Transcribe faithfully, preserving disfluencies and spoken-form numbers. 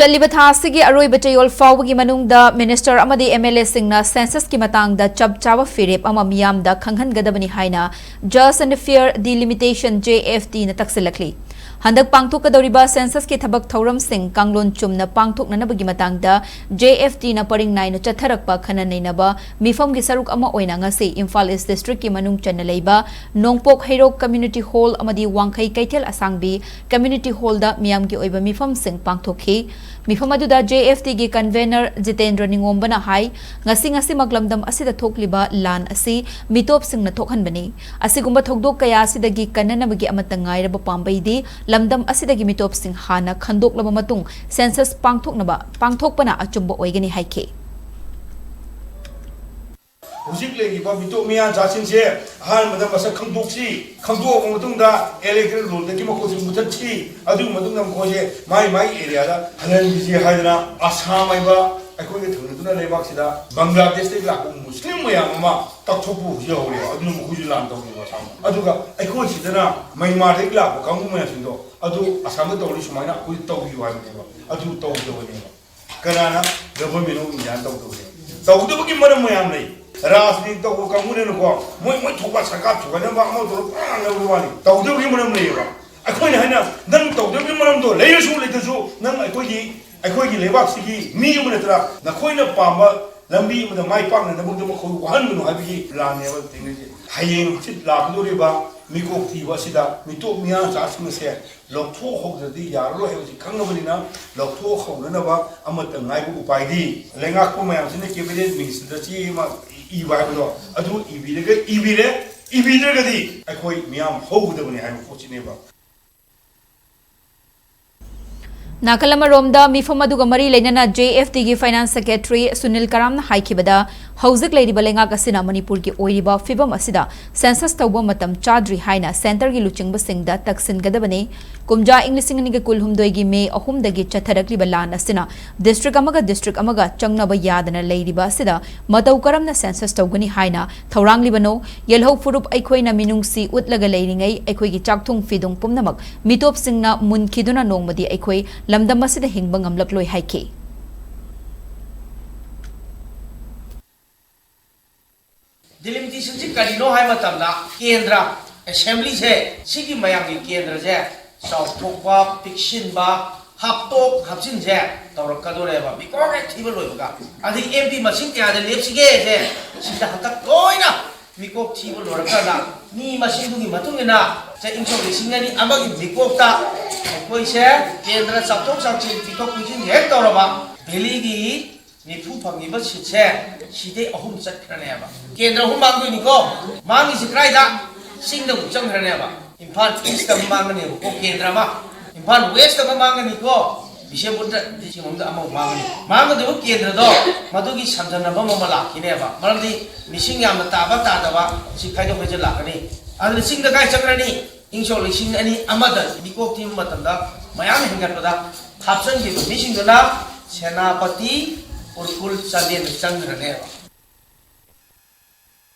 ꯆꯠꯂꯤꯕ ꯊꯥ ꯑꯁꯤꯒꯤ ꯑꯔꯣꯏꯕ ꯆꯌꯣꯜ ꯐꯥꯎꯕꯒꯤ ꯃꯅꯨꯡꯗ ꯃꯤꯅꯤꯁꯇꯔ ꯑꯃꯗꯤ ꯑꯦꯝ ꯑꯦꯜ ꯑꯦꯁꯤꯡꯅ ꯁꯦꯟꯁꯁꯀꯤ ꯃꯇꯥꯡꯗ ꯆꯞ ꯆꯥꯕ ꯐꯤꯔꯦꯞ ꯑꯃ ꯃꯤꯌꯥꯝꯗ ꯈꯪꯍꯟꯒꯗꯕꯅꯤ ꯍꯥꯏꯅ Just and Fair Delimitation, J F D, ꯅ ꯇꯛꯁꯤꯜꯂꯛꯂꯤ꯫ ꯍꯟꯗꯛ ꯄꯥꯡꯊꯣꯛꯀꯗꯧꯔꯤꯕ ꯁꯦꯟꯁꯁꯀꯤ ꯊꯕꯛ ꯊꯧꯔꯝꯁꯤꯡ ꯀꯥꯡꯂꯣꯟ ꯆꯨꯝꯅ ꯄꯥꯡꯊꯣꯛꯅꯅꯕꯒꯤ ꯃꯇꯥꯡꯗ J F D ꯅ ꯄꯔꯤꯡ ꯅꯥꯏꯅ ꯆꯠꯊꯔꯛꯄ ꯈꯟꯅ ꯅꯩꯅꯕ ꯃꯤꯐꯝꯒꯤ ꯁꯔꯨꯛ ꯑꯃ ꯑꯣꯏꯅ ꯉꯁꯤ ꯏꯝꯐꯥꯜ ꯏꯁ ꯗꯤꯁꯇ꯭ꯔꯤꯛꯀꯤ ꯃꯅꯨꯡ ꯆꯟꯅ ꯂꯩꯕ ꯅꯣꯡꯄꯣꯛ ꯍꯩꯔꯣꯛ ꯀꯝꯃ꯭ꯌꯨꯅꯤꯇꯤ ꯍꯣꯜ ꯑꯃꯗꯤ ꯋꯥꯡꯈꯩ ꯀꯩꯊꯦꯜ ꯑꯁꯥꯡꯕꯤ ꯀꯝꯃ꯭ꯌꯨꯅꯤꯇꯤ ꯍꯣꯜꯗ ꯃꯤꯌꯥꯝꯒꯤ ꯑꯣꯏꯕ ꯃꯤꯐꯝꯁꯤꯡ ꯄꯥꯡꯊꯣꯛꯈꯤ꯫ ꯃꯤꯐꯝ ꯑꯗꯨꯗ J F D ꯒꯤ ꯀꯟꯚꯦꯅꯔ ꯖꯤꯇꯦꯟꯗ꯭ꯔ ꯅꯤꯉꯣꯝꯕꯅ ꯍꯥꯏ, ꯉꯁꯤ ꯉꯁꯤꯃꯛ ꯂꯝꯗꯝ ꯑꯁꯤꯗ ꯊꯣꯛꯂꯤꯕ ꯂꯥꯟ ꯑꯁꯤ ꯃꯤꯇꯣꯞꯁꯤꯡꯅ ꯊꯣꯛꯍꯟꯕꯅꯤ꯫ ꯑꯁꯤꯒꯨꯝꯕ ꯊꯧꯗꯣꯛ ꯀꯌꯥ ꯑꯁꯤꯗꯒꯤ ꯀꯟꯅꯅꯕꯒꯤ ꯑꯃꯠꯇ ꯉꯥꯏꯔꯕ ꯄꯥꯝꯕꯩꯗꯤ ꯂꯝꯗꯝ ꯑꯁꯤꯗꯒꯤ ꯃꯤꯇꯣꯞꯁꯤꯡ ꯍꯥꯟꯅ ꯈꯟꯗꯣꯛꯂꯕ ꯃꯇꯨꯡ ꯁꯦꯟꯁꯁ ꯄꯥꯡꯊꯣꯛꯅꯕ, ꯄꯥꯡꯊꯣꯛꯄꯅ ꯑꯆꯨꯝꯕ ꯑꯣꯏꯒꯅꯤ ꯍꯥꯏꯈꯤ꯫ ꯍꯧꯖꯤꯛ ꯂꯩꯔꯤꯕ ꯃꯤꯇꯣꯞ ꯃꯤꯌꯥꯟꯆꯥꯁꯤꯡꯁꯦ ꯑꯍꯥꯟꯕꯗ ꯃꯁꯛ ꯈꯪꯗꯣꯛꯁꯤ, ꯈꯪꯗꯣꯛꯑꯕ ꯃꯇꯨꯡꯗ ꯏꯂꯦꯛꯇꯣꯔꯦꯜ ꯔꯣꯜꯗꯒꯤ ꯃꯈꯣꯏꯁꯨ ꯃꯨꯊꯠꯁꯤ, ꯑꯗꯨꯒꯤ ꯃꯇꯨꯡꯗ ꯃꯈꯣꯏꯁꯦ ꯃꯥꯏ ꯃꯥꯏ ꯑꯦꯔꯤꯌꯥꯗ ꯍꯜꯍꯟꯈꯤꯁꯤ ꯍꯥꯏꯗꯅ ꯑꯁꯥꯝ ꯍꯥꯏꯕ ꯑꯩꯈꯣꯏꯒ ꯊꯪꯅꯗꯨꯅ ꯂꯩꯕꯥꯛꯁꯤꯗ ꯕꯪꯒ꯭ꯂꯥꯗꯦꯁꯇꯒꯤ ꯂꯥꯛꯄ ꯃꯨꯁꯂꯤꯝ ꯃꯌꯥꯝ ꯑꯃ ꯀꯛꯊꯣꯛꯄ ꯍꯧꯖꯤꯛ ꯍꯧꯔꯦ꯫ ꯑꯗꯨꯅ ꯃꯈꯣꯏꯁꯨ ꯂꯥꯟ ꯇꯧꯔꯤꯕ ꯑꯁꯥꯝꯗ꯫ ꯑꯗꯨꯒ ꯑꯩꯈꯣꯏ ꯁꯤꯗꯅ ꯃ꯭ꯌꯥꯟꯃꯥꯔꯗꯒꯤ ꯂꯥꯛꯄ ꯀꯥꯡꯕꯨ ꯃꯌꯥꯝꯁꯤꯡꯗꯣ ꯑꯗꯨ ꯑꯁꯥꯝꯗ ꯇꯧꯔꯤ ꯁꯨꯃꯥꯏꯅ ꯑꯩꯈꯣꯏ ꯇꯧꯕꯤꯌꯨ ꯍꯥꯏꯕꯅꯦꯕ꯫ ꯑꯗꯨ ꯇꯧꯗꯕꯅꯦꯕ꯫ ꯀꯅꯥꯅ? Government of India ꯅ ꯇꯧꯗꯕꯅꯦ꯫ ꯇꯧꯗꯕꯒꯤ ꯃꯔꯝ ꯃꯌꯥꯝ ꯂꯩ꯫ ꯔꯥꯖꯅꯤꯇꯤ ꯇꯧꯕ ꯀꯥꯡꯕꯨꯅꯦꯅꯀꯣ, ꯃꯣꯏ ꯃꯣꯏ ꯊꯣꯛꯄ ꯁꯔꯀꯥꯔ ꯊꯨꯒꯥꯏꯅꯕ ꯑꯃ ꯇꯧꯔꯒ ꯄꯨꯔꯥ ꯉꯥꯡꯅꯕꯒꯤ ꯋꯥꯅꯤ꯫ ꯇꯧꯗꯕꯒꯤ ꯃꯔꯝ ꯂꯩꯌꯦꯕ꯫ ꯑꯩꯈꯣꯏꯅ ꯍꯥꯏꯅ ꯅꯪ ꯇꯧꯗꯕꯒꯤ ꯃꯔꯝꯗꯣ ꯂꯩꯔꯁꯨ ꯂꯩꯇ꯭ꯔꯁꯨ ꯅꯪ ꯑꯩꯈꯣꯏꯒꯤ, ꯑꯩꯈꯣꯏꯒꯤ ꯂꯩꯕꯥꯛꯁꯤꯒꯤ ꯃꯤ ꯑꯃ ꯅꯠꯇ꯭ꯔꯥ, ꯅꯈꯣꯏꯅ ꯄꯥꯝꯕ ꯂꯝꯕꯤ ꯑꯃꯗ ꯃꯥꯏ ꯄꯥꯛꯅꯅꯕꯒꯤꯗꯃꯛ ꯑꯩꯈꯣꯏ ꯋꯥꯍꯟꯒꯅꯨ ꯍꯥꯏꯕꯒꯤ ꯂꯥꯟꯅꯦꯕ ꯊꯦꯡꯅꯔꯤꯁꯦ꯫ ꯍꯌꯦꯡ ꯍꯪꯆꯤꯠ ꯂꯥꯛꯀꯗꯧꯔꯤꯕ ꯃꯤꯀꯣꯛ ꯊꯤꯕ ꯑꯁꯤꯗ ꯃꯤꯇꯣꯞ ꯃꯤꯌꯥꯟꯆꯥꯁꯤꯡ ꯑꯁꯦ ꯂꯧꯊꯣꯛꯍꯧꯗ꯭ꯔꯗꯤ ꯌꯥꯔꯔꯣꯏ ꯍꯥꯏꯕꯁꯤ ꯈꯪꯉꯕꯅꯤꯅ, ꯂꯧꯊꯣꯛꯍꯧꯅꯅꯕ ꯑꯃꯠꯇ ꯉꯥꯏꯕ ꯎꯄꯥꯏꯗꯤ ꯂꯩꯉꯥꯛꯄ ꯃꯌꯥꯝꯁꯤꯅ cabinet minister ꯗ ꯆꯦ ꯑꯃ ꯏꯕ ꯍꯥꯏꯕꯗꯣ ꯑꯗꯨ ꯏꯕꯤꯔꯒ, ꯏꯕꯤꯔꯦ, ꯏꯕꯤꯗ꯭ꯔꯒꯗꯤ ꯑꯩꯈꯣꯏ ꯃꯤꯌꯥꯝ ꯍꯧꯒꯗꯕꯅꯤ ꯍꯥꯏꯕ ꯄꯣꯠꯁꯤꯅꯦꯕ꯫ ꯅꯥꯀꯜ ꯑꯃꯔꯣꯝꯗ, ꯃꯤꯐꯝ ꯑꯗꯨꯒ ꯃꯔꯤ ꯂꯩꯅꯅ J F D ꯒꯤ Finance Secretary ꯁꯨꯅꯤꯜ ꯀꯔꯥꯝꯅ ꯍꯥꯏꯈꯤꯕꯗ, ꯍꯧꯖꯤꯛ ꯂꯩꯔꯤꯕ ꯂꯩꯉꯥꯛ ꯑꯁꯤꯅ ꯃꯅꯤꯄꯨꯔꯒꯤ ꯑꯣꯏꯔꯤꯕ ꯐꯤꯕꯝ ꯑꯁꯤꯗ ꯁꯦꯟꯁꯁ ꯇꯧꯕ ꯃꯇꯝ ꯆꯥꯗ꯭ꯔꯤ ꯍꯥꯏꯅ ꯁꯦꯟꯇꯔꯒꯤ ꯂꯨꯆꯤꯡꯕꯁꯤꯡꯗ ꯇꯛꯁꯤꯟꯒꯗꯕꯅꯤ꯫ ꯀꯨꯝꯖꯥ ꯏꯪ ꯂꯤꯁꯤꯡ ꯑꯅꯤꯒ ꯀꯨꯟꯍꯨꯝꯗꯣꯏꯒꯤ ꯃꯦ ꯑꯍꯨꯝꯗꯒꯤ ꯆꯠꯊꯔꯛꯂꯤꯕ ꯂꯥꯟ ꯑꯁꯤꯅ ꯗꯤꯁꯇ꯭ꯔꯤꯛ ꯑꯃꯒ ꯗꯤꯁꯇ꯭ꯔꯤꯛ ꯑꯃꯒ ꯆꯪꯅꯕ ꯌꯥꯗꯅ ꯂꯩꯔꯤꯕ ꯑꯁꯤꯗ ꯃꯇꯧ ꯀꯔꯝꯅ ꯁꯦꯟꯁꯁ ꯇꯧꯒꯅꯤ ꯍꯥꯏꯅ ꯊꯧꯔꯥꯡꯂꯤꯕꯅꯣ? ꯌꯦꯜꯍꯧ ꯐꯨꯔꯨꯞ ꯑꯩꯈꯣꯏꯅ ꯃꯤꯅꯨꯡꯁꯤ ꯎꯠꯂꯒ ꯂꯩꯔꯤꯉꯩ ꯑꯩꯈꯣꯏꯒꯤ ꯆꯥꯛꯊꯨꯡ ꯐꯤꯗꯨꯡ ꯄꯨꯝꯅꯃꯛ ꯃꯤꯇꯣꯞꯁꯤꯡꯅ ꯃꯨꯟꯈꯤꯗꯨꯅ ꯅꯣꯡꯃꯗꯤ ꯑꯩꯈꯣꯏ ꯂꯝꯗꯝ ꯑꯁꯤꯗ ꯍꯤꯡꯕ ꯉꯝꯂꯛꯂꯣꯏ ꯍꯥꯏꯈꯤ꯫ ꯗꯤꯂꯤꯃꯤꯇꯦꯁꯟꯁꯤ ꯀꯔꯤꯅꯣ ꯍꯥꯏꯕ ꯃꯇꯝꯗ ꯀꯦꯟꯗ꯭ꯔ, ꯑꯦꯁꯦꯝꯕ꯭ꯂꯤꯁꯦ, ꯁꯤꯒꯤ ꯃꯌꯥꯝꯒꯤ ꯀꯦꯟꯗ꯭ꯔꯁꯦ ꯆꯥꯎꯊꯣꯛꯄ, ꯄꯤꯛꯁꯤꯟꯕ, ꯍꯥꯞꯇꯣꯛ ꯍꯥꯞꯆꯤꯟꯁꯦ ꯇꯧꯔꯛꯀꯗꯣꯔꯦꯕ, ꯃꯤꯀꯣꯛ ꯍꯦꯛ ꯊꯤꯕ ꯂꯣꯏꯕꯒ꯫ ꯑꯗꯩ ꯑꯦꯝ ꯄꯤ ꯃꯁꯤꯡ ꯀꯌꯥꯗ ꯂꯦꯞꯁꯤꯒꯦꯁꯦ, ꯁꯤꯗ ꯍꯟꯗꯛ ꯂꯣꯏꯅ ꯃꯤꯀꯣꯛ ꯊꯤꯕ ꯂꯣꯏꯔꯀꯥꯟꯗ, ꯃꯤ ꯃꯁꯤꯡꯗꯨꯒꯤ ꯃꯇꯨꯡ ꯏꯟꯅ ꯆꯍꯤ ꯏꯪ ꯁꯣꯛ ꯂꯤꯁꯤꯡ ꯑꯅꯤ ꯑꯃꯒꯤ ꯃꯤꯀꯣꯛꯇ ꯑꯩꯈꯣꯏꯁꯦ ꯀꯦꯟꯗ꯭ꯔ ꯆꯥꯎꯊꯣꯛ ꯆꯥꯎꯁꯤꯟ ꯄꯤꯊꯣꯛ ꯄꯤꯁꯤꯟ ꯍꯦꯛ ꯇꯧꯔꯕ, ꯚꯦꯂꯤꯒꯤ ꯅꯤꯐꯨ ꯐꯪꯉꯤꯕ ꯁꯤꯠꯁꯦ ꯁꯤꯗꯩ ꯑꯍꯨꯝ ꯆꯠꯈ꯭ꯔꯅꯦꯕ꯫ ꯀꯦꯟꯗ꯭ꯔ ꯑꯍꯨꯝ ꯃꯥꯡꯗꯣꯏꯅꯤꯀꯣ꯫ ꯃꯥꯡꯉꯤꯁꯤ ꯀꯗꯥꯏꯗ? ꯆꯤꯡꯗ ꯑꯃꯨꯛ ꯆꯪꯈ꯭ꯔꯅꯦꯕ꯫ ꯏꯝꯐꯥꯜ ꯏꯁꯇ ꯑꯃ ꯃꯥꯡꯒꯅꯦꯕꯀꯣ, ꯀꯦꯟꯗ꯭ꯔ ꯑꯃ꯫ ꯏꯝꯐꯥꯜ ꯋꯦꯁꯇ ꯑꯃ ꯃꯥꯡꯒꯅꯤꯀꯣ꯫ ꯕꯤꯁꯦꯝꯄꯨꯔꯗ ꯗꯤꯁꯇ꯭ꯔꯤꯛ ꯑꯃꯗ ꯑꯃꯃꯨꯛ ꯃꯥꯡꯒꯅꯤ꯫ ꯃꯥꯡꯒꯗꯧꯕ ꯀꯦꯟꯗ꯭ꯔꯗꯣ ꯃꯗꯨꯒꯤ ꯁꯝꯖꯟꯅꯕ ꯑꯃ ꯂꯥꯛꯈꯤꯅꯦꯕ꯫ ꯃꯔꯝꯗꯤ ꯃꯤꯁꯤꯡ ꯌꯥꯝꯅ ꯇꯥꯕ ꯇꯥꯗꯕ ꯁꯤ ꯈꯥꯏꯗꯣꯛ ꯈꯥꯏꯖꯤꯟ ꯂꯥꯛꯀꯅꯤ꯫ ꯑꯗꯨꯅ ꯆꯤꯡꯗ ꯀꯥꯏ ꯆꯪꯈ꯭ꯔꯅꯤ? ꯏꯪ ꯁꯣꯛ ꯂꯤꯁꯤꯡ ꯑꯅꯤ ꯑꯃꯗ ꯃꯤꯀꯣꯛ ꯊꯤꯕ ꯃꯇꯝꯗ ꯃꯌꯥꯝ ꯍꯦꯟꯒꯠꯄꯗ ꯍꯥꯞꯆꯤꯟꯈꯤꯕ ꯃꯤꯁꯤꯡꯗꯨꯅ ꯁꯦꯅꯥꯄꯇꯤ, ꯎꯈ꯭ꯔꯨꯜ, ꯆꯥꯟꯗꯦꯜꯗ ꯆꯪꯈ꯭ꯔꯅꯦꯕ꯫